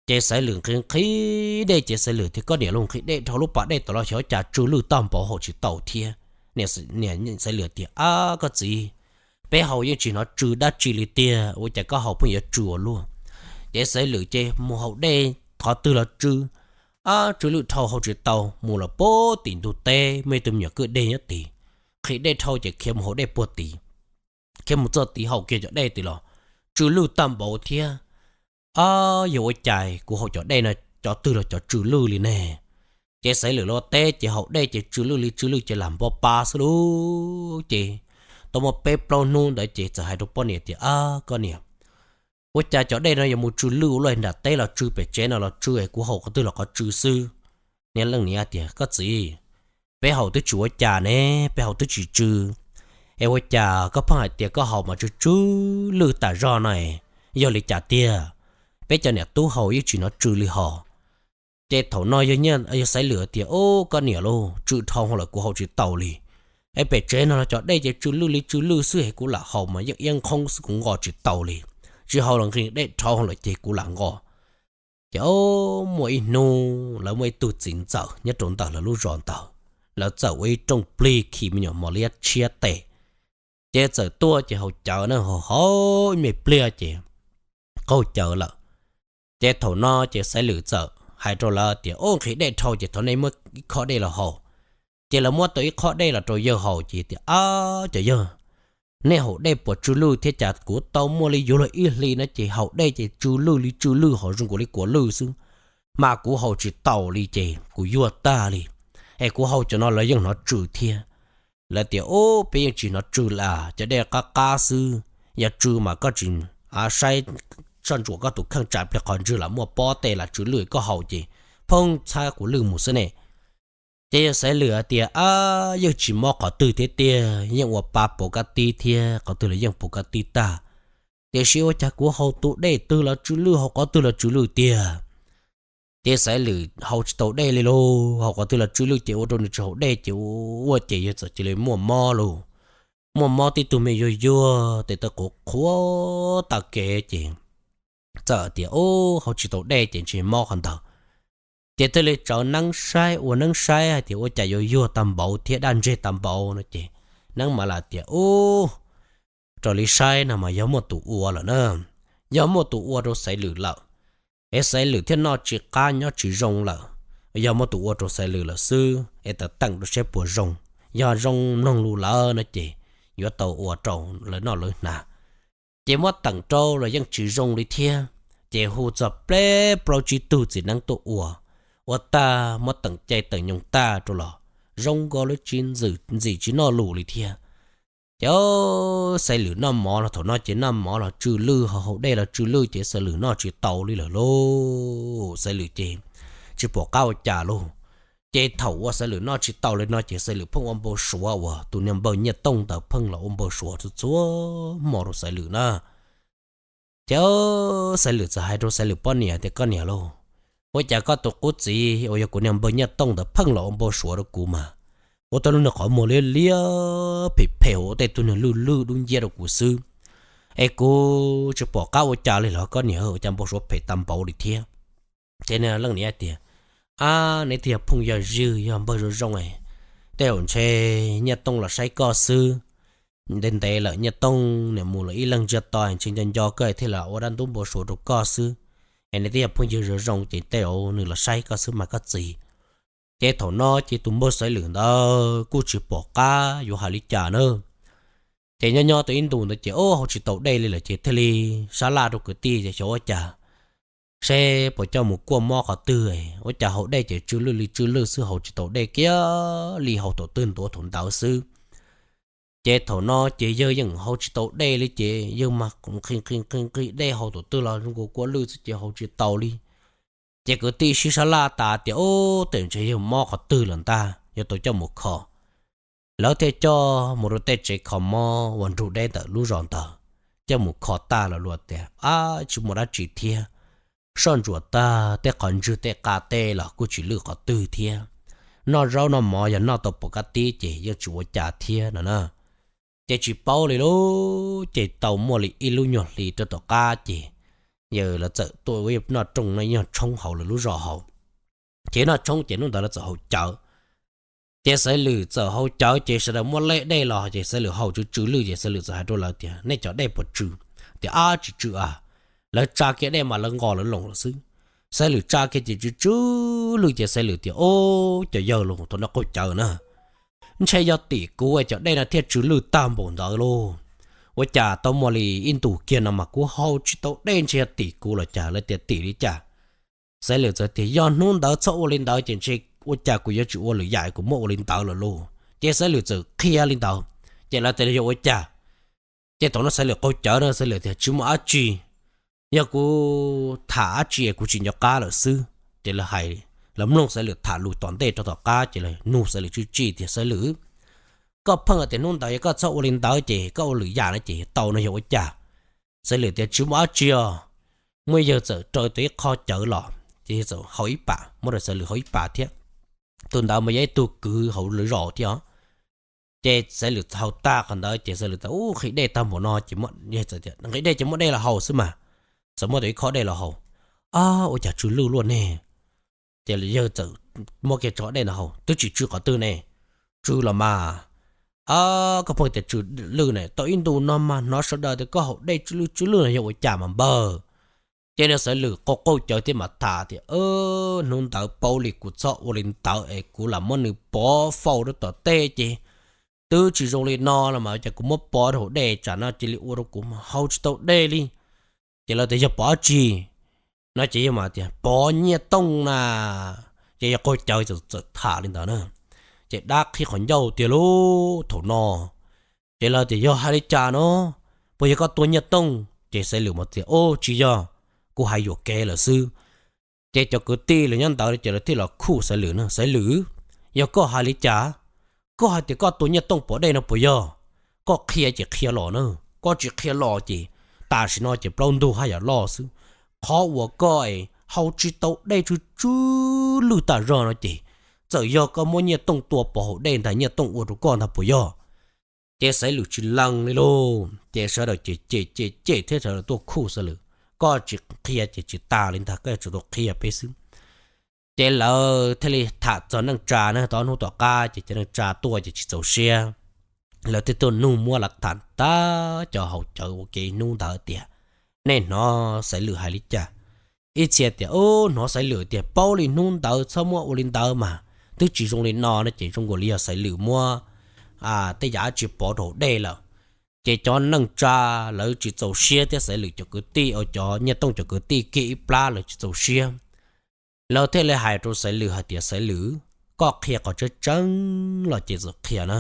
Ces Xaiv Lwm nqhis nqhis dej ces Xaiv Lwm tias, Koj niam lauj, nqhis dej dhau lub pas dej tod los xyov cas tsw lwj tag npaum haus tsis taus thiab. Niam Xaiv Lwm tias, Ab koj txiv, peb haus yeej tsis hnov tsw dab tsi li tiag, ua cas koj haus pheej yuav tsw ua luaj? Ces Xaiv Lwm ces mus haus dej qhov twg los tsw, ab tsw lwj dhau haus tsis tau, mus los puag tim ntug teb muaj ib tug me nyuam kwj deg nyob tid, nqhis dej dhau ces khiav mus haus dej puag tid, khiav mus txog tid haus kiag cov dej tid los tsw lwj tag npaum thiab. Ab, yog ua cas kuv haus cov dej no cov twg los cov tsw lwj li ne? Ces Xaiv Lwm los teb ces haus dej ces tsw lwj li tsw lwj ces lam npo pa xwb lauj. Ces tau muaj peb plaub hnub ntawd ces txawm hais rau poj niam tias, Ab koj niam, ua cas cov dej no yuav mus tsw lwj ua luaj, nram teb los tsw, pem tsev no los tsw, es kuv haus qhov twg los qhov tsw xwb. Niam leej niam tias, Koj txiv, peb haus twb tsis ua cas ne, peb haus twb tsis tsw, es ua cas koj pheej hais tias koj haus mas tsw tsw lwj tas zog no es yog li cas tiag? Peb cov niam tub haus yeej tsis hnov tsw li hos. Ces thaum no yog Xaiv Lwm tias, Ob koj niam lauj, tsw dhau lawm kuv haus tsis taus li. Es pem tsev no los cov dej ces tsw lwj li tsw lwj xwb es kuv lam haus mas yeej iab nqhoob xwb kuv nqos tsis tau li. Tsis haus los nqhis dej dhau lawm ces kuv lam nqos. Ces muaj ib hnub lawv muaj ib tug txiv ntxawm nyob rau ntawm lawv lub zos ntawd, lawv txawm ua ib rooj plig khi me nyuam mos liab tshiab tes, ces txawm tuaj ces haus cawv na, haus ib me pliag ces qaug cawv lawm. Ces thaum no ces Xaiv Lwm txawm hais rau lawv tias, Ob, nqhis dej dhau ces thov nej muab ib khob dej los haus. Ces lawv muab tau ib khob dej los rau yawg haus ces tias, Ab cov yawg, nej haus dej puas tsw lwj thiab cas? Kuv tau muaj li yuav luag ib hlis no ces haus dej ces tsw lwj li tsw lwj, haus zoo nkaus li kuav lwj xwb, mas kuv haus tsis taus li ces kuv yuag tag li. Es kuv haus cov no lawv yeej hnov tsw thiab. Lawv tias, Ob, peb yeej tsis hnov tsw li, cov dej qab qab xwb, yog tsw mas koj tsis saib soj ntsuam koj tus kheej, tsam pliag qhov ntswg lam muaj pob tej lam tsw lwj, koj haus ces phooj txhab kuv lwj mus xwb ne. Ces yawg Xaiv Lwm hais tias, Ab, yeej tsis mob qhov twg thiab tiag, yeej ua pa puv kab tib thiab, qhov twg los yeej puv kab tib tag. Tiam sis ua cas kuv haus tus dej twg los tsw lwj, haus qhov twg los tsw lwj tiag. Ces Xaiv Lwm haus tsis tau dej li lauj, haus qhov twg los tsw lwj ces ua rau nws tsis haus dej ces ua ces yawg txawm cia li muaj mob lauj. Muaj mob tib tug me yuag yuag tes taw qhuav qhuav tag kev ces txawm tias, Ob, haus tsis tau dej ces ntshe mob qhov ntawd. Ces thiaj li tsawv neeb saib, ua neeb saib hais tias ua cas yuav yuag tag npaum thiab daj ntseg tag npaum no ces neeb mam lam tias, Ub, raws li saib no mas yog muaj tus ua lawm na, yog muaj tus ua rau Xaiv Lwm lawm. Es Xaiv Lwm thiaj noj tsis qab nyob tsis zoo lawm, yog muaj tus ua rau Xaiv Lwm lawm xwb es tawm teem rau saib puas zoo. Yog zoo mloog lus lawm no ces yuav tau ua rau lawv noj lawv hnav. Ces muab teem rau los yeej tsis zoo li thiab. Ces hu txog pleb plaub tsib tug txiv neeb tuaj ua, ua tag muab teem cai teem nyoog tag rau los zoo nkaus li tsis ntxim tsis noj lus li thiab. Ces Xaiv Lwm noj mov los thaum no ces noj mov los tsw lwj, haus dej los tsw lwj ces Xaiv Lwm noj tsis tau li lawm lauj. Xaiv Lwm ces tsis pom qab ua cas lauj. Ces thaum uas Xaiv Lwm noj tsis tau li no ces Xaiv Lwm pheej ua npau suav uas tus niag npawg Nyiaj Tooj ntawd pheej los ua npau suav txhua txhua hmo rau Xaiv Lwm na. Ces Xaiv Lwm txawm hais rau Xaiv Lwm poj niam tias, Koj niam lauj, ua cas koj tus qub txiv uas yog kuv niag npawg Nyiaj Tooj ntawd pheej los ua npau suav rau kuv mas? Ua tau lub niag qhov muag liab liab phem phem, ua tej tug niag lwj lwj dub nciab rau kuv xwb, es kuv tsis pom qab ua cas li los koj niam, ua cas npau suav phem tag npaum li thiab? Ces leej niam tias, Ab, neb twb yog phooj yog ywg, yog npawg zoo zoo es tej zaum ntshe Nyiaj Tooj los saib koj xwb. ntev ntev lawm, Nyiaj Tooj niam mus lawm ib leeg ntsiag to, ntshe nco nco koj thiaj los ua dab ntub npau suav rau koj xwb. Es nws twb yog phooj ywg zoo zoo ces tej zaum nws los saib koj xwb mas koj txiv. Ces thaum no ces tus npawg Xaiv Lwm ntawd kuj tsis pom qab yuav hais li cas na. Ces nyob nyob tau ib ntus ntawd ces ua hau tsis tau dej li lawm ces thiaj li sab laj rau kwv tij tias xyov ua cas, seb puas coj mus kuaj mob qhov twg, ua cas haus dej ces tsw lwj li tsw lwj xwb, haus tsis tau dej kiag li, haus thaum twg ntuav thaum ntawd xwb. Ces thaum no ces yawg yeej haus tsis tau dej li ces yawg mas nqhis nqhis nqhis dej haus thaum twg los zoo nkaus kuaj lwj xwb ces haus tsis tau li. Ces kwv tij sib sab laj tas tias, Ub, tej ntshe yawg mob qhov twg lawm ntag, yuav tau coj mus kho. Lawv thiaj coj mus rau tej tsev kho mob uas nrug deb ntawm lub zos ntawd, coj mus kho tag los luag tias, Ab, tsis muaj dab tsi thiab, soj ntsuam tag tej qhov ntswg tej qa tej los kuj tsis lwj qhov twg thiab. Noj zaub noj mov yog noj tau pom kab tib ces yeej tsis ua cas thiab no na. Ces tsis paub li lauj, ces tau muaj li ib lub nyuag hli rau tom qab ces yawg lawv txawm tuaj ua noj rooj noj nyuag tshoob hauv lawv lub zos hauv. Ces noj tshoob ces hnub ntawd lawv txawm haus cawv. Ces Xaiv Lwm txawm haus cawv ces sawv daws muab lej dej los ces Xaiv Lwm haus tsw tsw lwj ces Xaiv Lwm txawm hais rau lawv tias, Nej cov dej puas tsw? Tias, Ab, tsis tsw a. Lawv tsa kiag dej mas lawv nqos lawv loos lawm xwb. Xaiv Lwm tsa kiag ces tsw tsw lwj ces Xaiv Lwm tias, Ub, cov yawg los thaum no qaug cawv na, ntshe yog tim kuv cov dej no thiaj tsw lwj tag npaum ntawd lauj. Ua cas tau muaj li ib ntus kiag no mas kuv haus tsis tau dej, ntshe yog tim kuv los cas? Lawv tias, Tim li cas? Xaiv Lwm txawm tias, Yog hnub ntawd txhob ua li ntawd ces ntshe ua cas kuv yuav tsis ua lwm yam, kuv muab ua li ntawd lawm lauj. Ces Xaiv Lwm txawm qhia li ntawd. Ces lawv tias, Yog ua cas? Ces thaum no Xaiv Lwm qaug cawv na, Xaiv Lwm tias, Tsis muaj dab tsi, yog kuv tham dab tsi kuv tsis nco qab lawm xwb. Ces lawv hais, lawv mloog Xaiv Lwm tham lus tom ntej rau tom qab ces lawv nug Xaiv Lwm tswj tswj tias, Xaiv Lwm, koj pheej tias hnub ntawd yog koj txhob ua li ntawd ces koj ua lwm yam no ces tau no yog ua cas? Xaiv Lwm tias, Tsis muaj dab tsi os. Muaj ib yawg txawm raws tau ib qho cawv los ces yawg txawm haus ib pas, muab rau Xaiv Lwm haus ib pas thiab. Tus ntawd mas yog ib tug kwv hauv lawv zos thiab os. Ces Xaiv Lwm haus tag qhov ntawd ces Xaiv Lwm tias, Ub, nqhis dej tag npaum no ces, nqhis dej ces muab dej los haus xwb mas. Txawm muab tau ib khob dej los haus, Ab, ua cas tsw lwj luaj ne? Ces yawg txawm muab kiag tso dej ntawd haus, Twb tsis tsw qhov twg ne? Tsw los mas. Ab, koj pheej tias tsw lwj ne, tau ib ntus no mas hnov sawv daws tias koj haus dej tsw lwj tsw lwj no yog ua cas mas npawg? Ces nws Xaiv Lwm qaug qaug cawv thiab mas tham tias, Hnub ntawd paub li kuv txhob ua li ntawd es kuv lam muab nws pov faus rau tom tej ces twb tsis zoo li no los mas cas kuv muab pov rau hauv dej, tsam no cia li ua rau kuv mas haus tsis tau dej li. Ces lawv tias, Yog pov dab tsi? No ces yawg mas tias, Pov Nyiaj Tooj na. Ces yawg qaug cawv txawm tham li ntawd na. Ces dab qhib qhov ncauj tiag lauj thaum no. Ces lawv tias, Yog hais li cas no? Puas yog koj tua Nyiaj Tooj? Ces Xaiv Lwm mas tias, Ub, tsis yog, kuv hais yuam kev lawm xwb. Ces cov kwv tij los nyob ntawd ces lawv thiaj los khuj Xaiv Lwm na, Xaiv Lwm, yog koj hais li cas? Koj hais tias koj tua Nyiaj Tooj pov dej no puas yog? Koj qhia ces qhia los na, koj tsis qhia los ces tam sim no ces plaub ntug haj yam loj xwb. Qhov uas koj es haus tsis tau dej tsw tsw lwj tas zog no ces txawm yog koj muab Nyiaj Tooj tua pov hauv dej ntag, Nyiaj Tooj ua rau koj ntag puas yog? Ces Xaiv Lwm tsis lees li lauj, ces sawv daws ces cem cem cem thiab sawv daws tuaj khuj Xaiv Lwm, Koj tsis qhia ces tsis tas li ntag, koj yuav tsum tau qhia peb xwb. Ces lawv thiaj li tham txog neej tsa na, tau hnub tom qab ces cov neej tsa tuaj ces tsis txaus siab, lawv thiaj tuaj nug muab lawv tham tag cov haus cawv ua ke hnub ntawd tias, Nej hnov Xaiv Lwm hais li cas? Ib txhia tias, Ub, hnov Xaiv Lwm tias paub li hnub ntawd txhob muab ua li ntawd mas twb tsis zoo li no no ces zoo nkaus li yog Xaiv Lwm muab tej yam dab tsi pov rau hauv dej lawm. Ces cov neej tsa lawv tsis txaus siab thiab Xaiv Lwm cov kwv tij, cov Nyiaj Tooj cov kwv tij kiag ib plab lawv tsis txaus siab. Lawv thiaj li hais rau Xaiv Lwm hais tias, Xaiv Lwm, koj qhia qhov tseeb tseeb los ces txawm qhia na.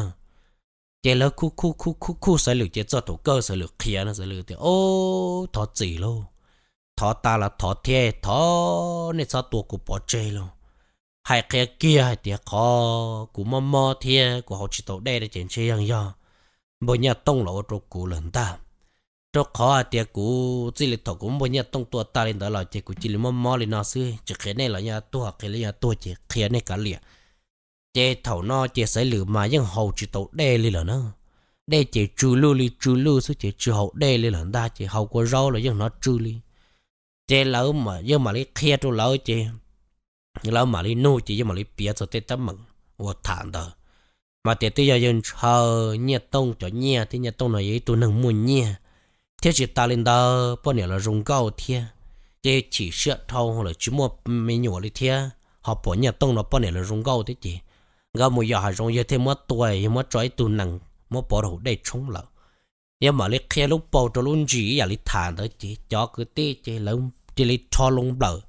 Ces lawv khuj khuj khuj khuj khuj Xaiv Lwm ces txog thaum kawg Xaiv Lwm qhia na, Xaiv Lwm tias, Ob, thov txim lauj, thov tas los thov thiab, thov nej txhob tua kuv pov tseg lauj. Hais qhia kiag hais tias qhov kuv mob mob thiab kuv haus tsis tau dej no ces ntshe yeej yog npawg Nyiaj Tooj los ua rau kuv lawm ntag. Rau qhov hais tias kuv txij li thaum kuv muab npawg Nyiaj Tooj tua tag li ntawd los ces kuv cia li mob mob li no xwb, tsis qhia nej los yeej tuag, qhia li yeej tuag ces qhia nej kav liam. Ces thaum no ces Xaiv Lwm mas yeej haus tsis tau dej li lawm na. Dej ces tsw lwj li tsw lwj xwb ces tsis haus dej li lawm ntag, ces haus kua zaub los yeej hnov tsw li. Ces lawv yeej mam li qhia rau lawv ces lawv mam li nug ces yeej mam li piav txog tej teeb meem uas tham ntawd. Mas tias twb yog yawg ntshaw Nyiaj Tooj cov nyiaj thiab, Nyiaj Tooj no yog ib tug neeg muaj nyiaj, thiab tsis tas li ntawd poj niam los zoo nkauj thiab. Ces chim siab dhau lawm tsis muaj me nyuam li thiab, ho pom Nyiaj Tooj no poj niam los zoo nkauj thiab ces nkawd mus yos hav zoov yawg thiaj muab tua, yawg muab tso ib tug nees muab pov rau hauv dej tshoob lawm. Yog mam li qhia lub paus rau lub ntsis ib yam li tham ntawd ces cov kwv tij ces lawv cia li rho loo nplawm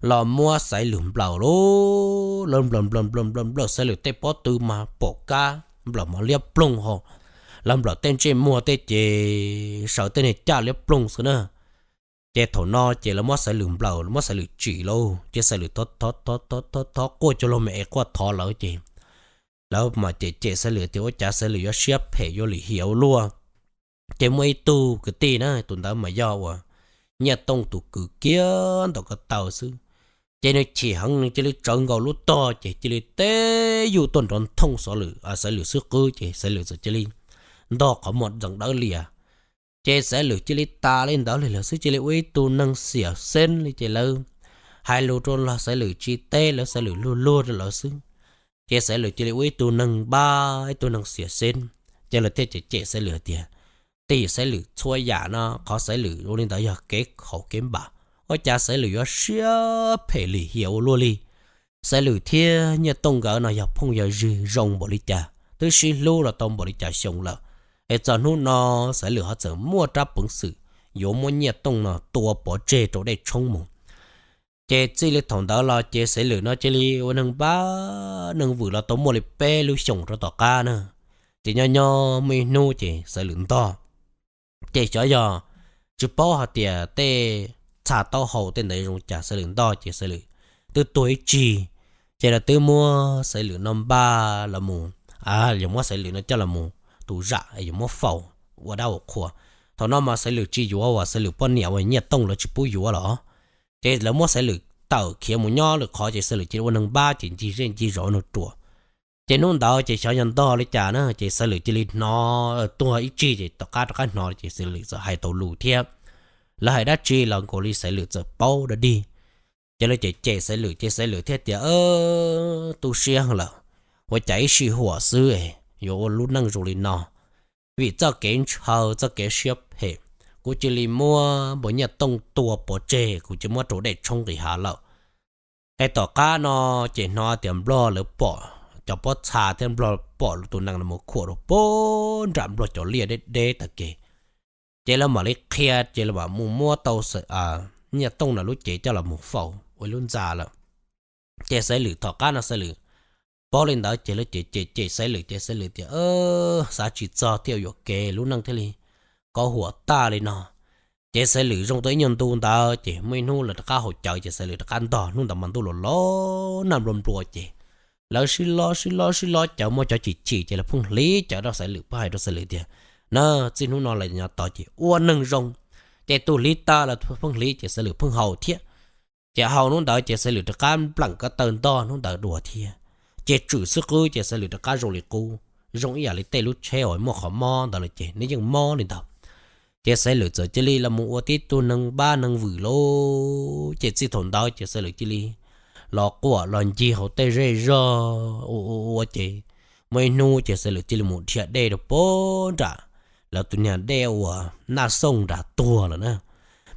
los muab Xaiv Lwm nplawm lauj. Lawv nplawm nplawm nplawm nplawm nplawm Xaiv Lwm tej pob tw mas pom kab, nplawm mas liab ploog ho. Lawv nplawm tej ntsej muag tej ces sawv tej niag caj liab ploog xwb na. Ces thaum no ces lawv muab Xaiv Lwm nplawm, lawv muab Xaiv Lwm tsim lauj, ces Xaiv Lwm thov thov thov quaj cuag luag me es quaj thov lawv ces lawv mam cem cem Xaiv Lwm tias ua cas Xaiv Lwm yuav siab phem yuav lim hiam ua luaj. Ces muaj ib tug kwv tij na, tus ntawd mas yog uas Nyiaj Tooj tus kwv kiag ntawm ko taw xwb. Ces nws chim heev nws cia li tsawv nkaus lub tog ces cia li teb yuj tuaj nrov nthooj Xaiv Lwm, Xaiv Lwm xub qwb ces Xaiv Lwm txawm cia li ntog qhov muag ntxeev dawb lias. Ces Xaiv Lwm cia li tas li ntawd li lawm xwb, cia li ua ib tug neeg xiam xeeb li ces lawv hais lus rau los Xaiv Lwm tsis teb lawv, Xaiv Lwm luag luag rau lawv xwb. Ces Xaiv Lwm cia li ua ib tug neeg npab ib tug neeg xiam xeeb, ces lawv thiaj cem cem Xaiv Lwm hais tias tej yim Xaiv Lwm txhua yam no qhov Xaiv Lwm ua li ntawd yog kev khaum kev npam. Ua cas Xaiv Lwm yuav siab phem lim hiam ua luaj li? Xaiv Lwm thiab Nyiaj Tooj nkawd no yog phooj yog ywg zoo npaum li cas, twb sib hlub los tau npaum li cas xyoo lawm, es txog hnub no Xaiv Lwm ho txawm muaj rab peev xwm yuav muab Nyiaj Tooj no tua pov tseg rau dej tshoob mus. Ces txij li thaum ntawd los ces Xaiv Lwm no cia li ua neeg npab neeg vwm los tau muaj li peb lub xyoos rau tom qab na. Ces nyob nyob muaj ib hnub ces Xaiv Lwm ntog, ces xyov yog tsis paub hais tias tej txha taub hau tej ntawd zoo cas Xaiv Lwm ntog ces Xaiv Lwm twb tuag ib tsig. Ces lawv twb muab Xaiv Lwm no npaj los mus, yuav muab Xaiv Lwm no coj los mus tus zam es yuav muab faus ua dab ua qhua. Thaum no mas Xaiv Lwm tsis yuav uas Xaiv Lwm poj niam uas Nyiaj Tooj lawv tsis pub yuav los, ces lawv muab Xaiv Lwm tawm khiav mus nyob lwm qhov ces Xaiv Lwm cia li ua neeg npab ces ncig zej ncig zos ua neeg ruam. Ces hnub ntawd ces xyov yog ntog li cas na ces Xaiv Lwm cia li hnov tuag ib tsig ces tom qab rov qab hnov ces Xaiv Lwm txawm hais tau lus thiab. Lawv hais dab tsi los nkaus li Xaiv Lwm txawm paub dab dig. Ces lawv cem cem Xaiv Lwm ces Xaiv Lwm thiaj tias tu siab lawm, ua cas ib sij huam xwb yuav ua lub neej zoo li no. Vim txoj kev ntshaw txoj kev siab phem, kuv cia li muab npawg Nyiaj Tooj tua pov tseg kuv cia muab rau dej tshoob nqis hav lawm. Es tom qab no ces hnov tias Nplog lawv pom cov pob txha thiab Nplog pom tus nees los khuam rau puag nram Nplog cov liaj deb deb tag kev. Ces lawv mam li qhia ces lawv mam mus muab tau Nyiaj Tooj no lub cev coj los mus faus ua ib lub ntxa lawm. Ces Xaiv Lwm tom qab no Xaiv Lwm paub li ntawd ces lawv cem cem cem Xaiv Lwm ces Xaiv Lwm tias xav tsis txog thiaj yuam kev lub neej thiaj li kov huam tag li no. Ces Xaiv Lwm zoo tau ib nyuag ntu ntawd ces muaj ib hnub lawv rov qab haus cawv ces Xaiv Lwm rov qab ntog, hnub ntawd mas ntuj los los nag nplua nplua ces lawv sib lob sib lob sib lob cawv muaj cov chim chim ces lawv pheej hliv cawv rau Xaiv Lwm, pheej hais rau Xaiv Lwm tias na, txij hnub no los nyob tod ces ua neeg zoo. Ces tus hliv tag los pheej hliv ces Xaiv Lwm pheej haus thiab. Ces haus hnub ntawd ces Xaiv Lwm rov qab npleem ko taw ntog hnub ntawd dua thiab. Ces tswm xwb qwb ces Xaiv Lwm rov qab zoo li qub, zoo ib yam li tej lub tsheb uas muaj qhov mob ntawd lawm ces nws yeej mob li ntawd. Ces Xaiv Lwm txawm cia li los mus ua tib tug neeg npab neeg vwm lauj. Ces txij thaum ntawd ces Xaiv Lwm cia li los quaj los ncig hauv tej zej zog ua ua ua ces muaj ib hnub ces Xaiv Lwm cia li mus dhia dej rau puag nram lawv tus niag dej uas Naj Xooj nram tuag lawm na.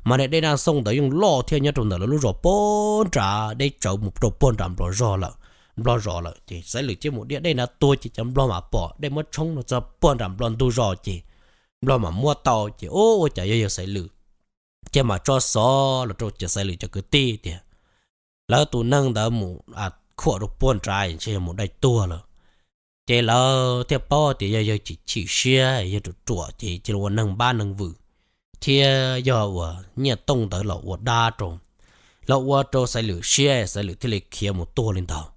Mas niag dej Naj Xooj ntawd yeej loj thiab nyob rau ntawm lawv lub zos puag nrad, deb tsawv mus rau puag nram Nplog zos lawm, Nplog zos lawm. Ces Xaiv Lwm cia li mus dhia dej nrad tuag ces cov Nplog mam pom dej muab tshoob no txog puag nram Nplog ntug zos ces Nplog mam muab tau ces ua cas yog yawg Xaiv Lwm. Ces mam tso xov los rau cov Xaiv Lwm cov kwv tij tias lawv tus neeg ntawd mus khuam rau puag nrad ntshe yog mus dai tuag lawm. Ces lawv thiaj paub tias yog yawg chim chim siab yawg ruam ruam ces cia li ua neeg npab neeg vwm thiab yog uas Nyiaj Tooj ntawd los ua dab rau, los ua rau Xaiv Lwm siab, Xaiv Lwm thiaj li khiav mus tuag li ntawd.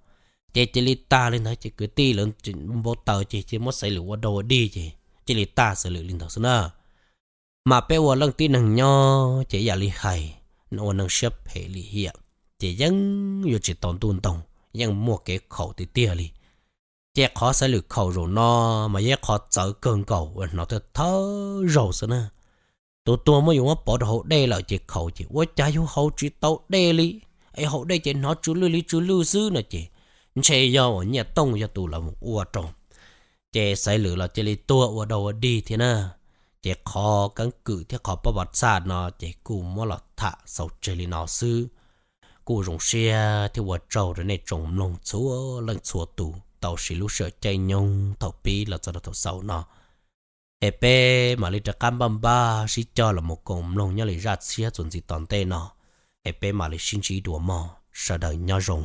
Ces cia li tag li ntawd ces kwv tij lawv npau taws ces cia li muab Xaiv Lwm ua dog ua dig ces cia li tag Xaiv Lwm li ntawd xwb na. Mas peb ua leej tib neeg nyob ces ib yam li hais, ua neeg siab phem lim hiam ces yeej yuav tsis tau ntuj ntoo, yeej muaj kev khaum tiag tiag li. Ces qhov Xaiv Lwm khaum zaum no mas yog ib qho txawv kawg nkaus uas hnov thawj thawj zaug xwb na. Tus tuag muab yus muab pov rau hauv dej lawm ces khaum ces ua cas yus haus tsis tau dej li, es haus dej ces hnov tsw lwj li tsw lwj xwb no ces ntshe yog uas Nyiaj Tooj yog tus lawv mus ua rau. ces xaiv lwm los cia li tuag ua dog ua dig thiab na. Ces qhov keeb kwm thiab qhov pab pov txaj no ces kuj muab los tham xaus tseg li no xwb. Kuj zoo siab thiab ua tsaug rau nej tsoom mloog txhua leej txhua tus tau siv lub sij hawm caij nyoog thaum pib los txog rau thaum xaus no. Es peb mam li rov qab npaj npaj sib cog los mus koom mloog nyob li zaj tshiab txuas ntxiv tom ntej no. Es peb mam li sib ntsib dua mog, sawv daws nyob zoo.